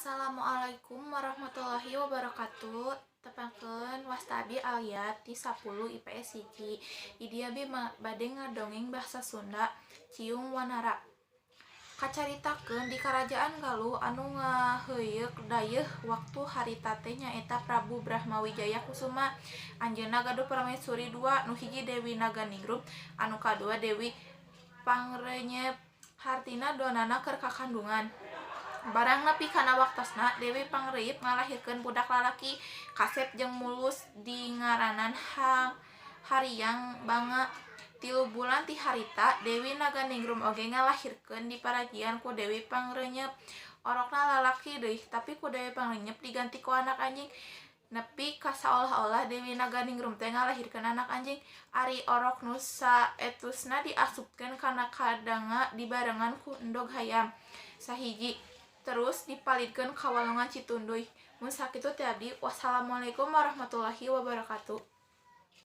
Assalamualaikum warahmatullahi wabarakatuh. Tepangkeun, wasta abi Alia ti 10 IPS 1. Di dieu abi bade ngadongeng bahasa Sunda, Ciung Wanara. Kacaritakeun di Karajaan Galuh anu ngaheuyeuk dayeuh waktu harita teh nyaeta Prabu Brahmawijaya Kusuma. Anjeunna gaduh permaisuri dua, nu hiji Dewi Naganingrum, anu kadua Dewi Pangrenyep. Hartina duanana keur kakandungan. Barang nepi kana waktosna, Dewi Pangreuyeup ngalahirkeun budak lalaki, kasep jeung mulus, dingaranan Hariang Banga. 3 bulan ti harita, Dewi Naganingrum oge ngalahirkeun, diparajian ku Dewi Pangrenyep. Orokna lalaki deui, tapi ku Dewi Pangrenyep diganti ku anak anjing. Nepi ka saolah-olah Dewi Naganingrum teh ngalahirkeun anak anjing. Ari orok nu saetusna diasupkeun kana kadanga dibarengan ku endog hayam sahiji, terus dipalidkeun ka walungan Citunduy. Mun sakitu ti abdi, wassalamualaikum warahmatullahi wabarakatuh.